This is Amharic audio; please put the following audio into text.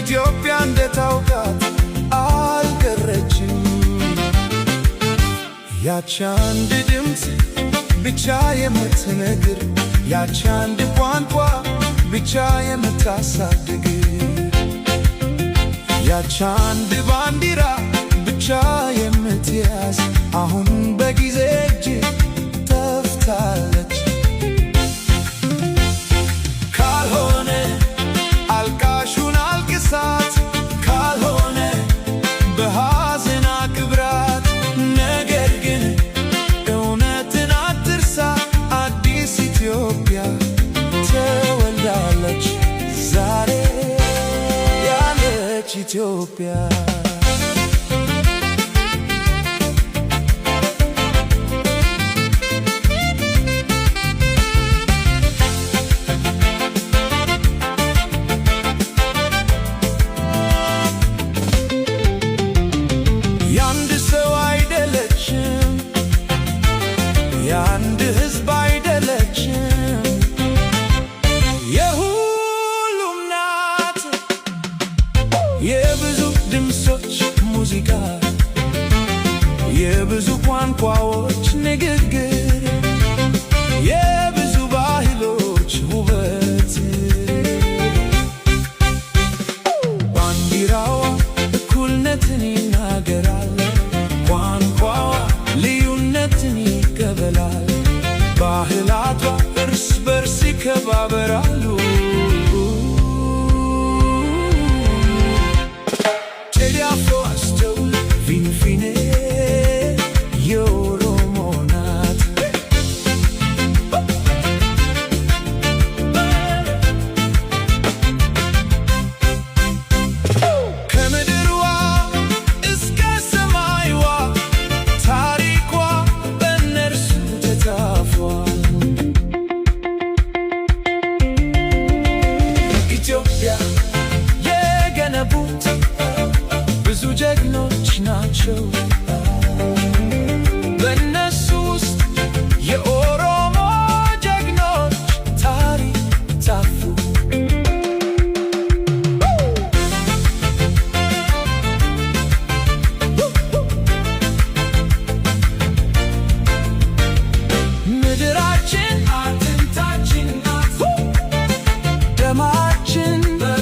ኢትዮጵያ እንደታውቃት አልቀረችም። ያች አንድ ድምፅ ብቻ የምትነግር፣ ያች አንድ ቋንቋ ብቻ የምታሳድግ፣ ያች አንድ ባንዲራ ብቻ የምትያዝ አሁን በጊዜ እጅ ጠፍታለች። ካልሆነ አልቃሹን አልቅሳት፣ ካልሆነ በሐዘን አክብራት። ነገር ግን እውነትን አትርሳ፣ አዲስ ኢትዮጵያ ተወልዳለች ዛሬ ያለች ኢትዮጵያ። የአንድ ሰው አይደለችም፣ የአንድ ሕዝብ አይደለችም፣ የሁሉም ናት። የብዙ ድምፆች ሙዚቃ፣ የብዙ ቋንቋዎች ንግግር፣ የብዙ ባህሎች ውበት። ባንዲራዋ እኩልነትን ይናገራል፣ ቋንቋዋ ልዩነትን ይቀበላል፣ ባህላቷ እርስ በርስ ይከባበራሉ። ቴዲ አፍሮ አስተውል፣ ፊንፊኔ የኦሮሞ ናት። ከምድርዋ እስከ ሰማይዋ ታሪኳ በእነርሱ ተጻፏል። ኢትዮጵያ